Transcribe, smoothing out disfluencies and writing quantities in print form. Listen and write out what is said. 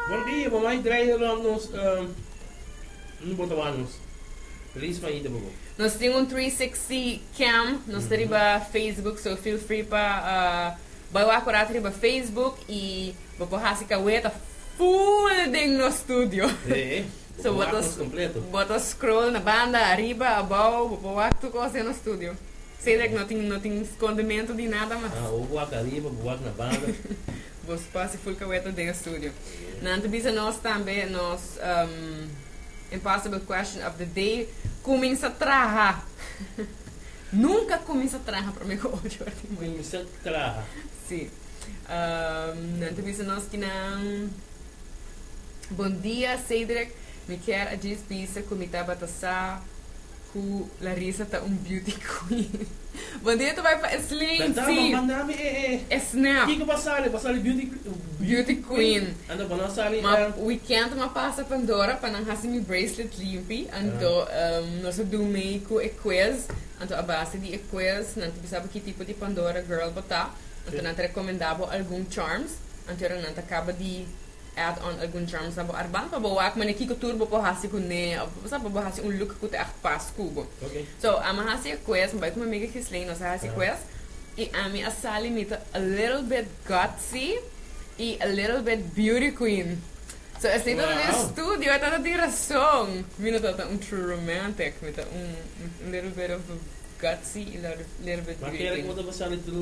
Bon dia, bo mai draai rond nos un bo ta wak nos. Feliz mainta pa bo. Nos tin un 360 cam, nos ta riba Facebook, so feel free pa bai wak un rato riba Facebook y bo por haci kaweta full den nos studio. Sí, bo So por bo wak ta nos completo. bo ta scroll na banda, ariba, abao, bo por wak tur cos den nos studio. Cedric no tin scondemento di nada mas. Ah, bo por wak ariba, bo por wak na banda. Bo pasa full kaweta den studio. Nan ta bisa nos tambe nos impossible question of the day: cuminsa traha. Nunca cuminsa traha prome cu 8 or di mainta. Cuminsa traha. Si. Nan ta bisa nos cu nan bon dia, Cedric. Mi kier a djis bisa cu mi tabata sa cu Larissa ta un beauty queen. Bon dia tambe pa Sling, Tanta, si. Manda mi E snap. Kiko pa sali? Pa sali beauty Beauty queen. Ando pa no sali. Ma weekend m'a pasa Pandora pa nan hasi mi bracelet limpi. Anto nos a do mee cu e quiz. Anto a base di e quiz nan ta bisa bo ki tipo di Pandora girl bo ta. Anto nan ta recomenda bo algun charms. Anto ora nan ta caba di add on algun charms na bo armband pa bo wak mane kiko tur bo por hasi cu ne of bo sa pa bo hasi un look cu ta echt pas cu bo. So ami a hasi e quiz, mi bai cu mi amiga Gislene, nos a hasi quiz y ami a sali mi ta a little bit gutsy y a little bit beauty queen. So esey tabata den studio, e tabata tin razon. Mi no tabata un true romantic, mi ta un little bit of a gutsy y little bit Ma beauty kere queen. cu bo ta sali true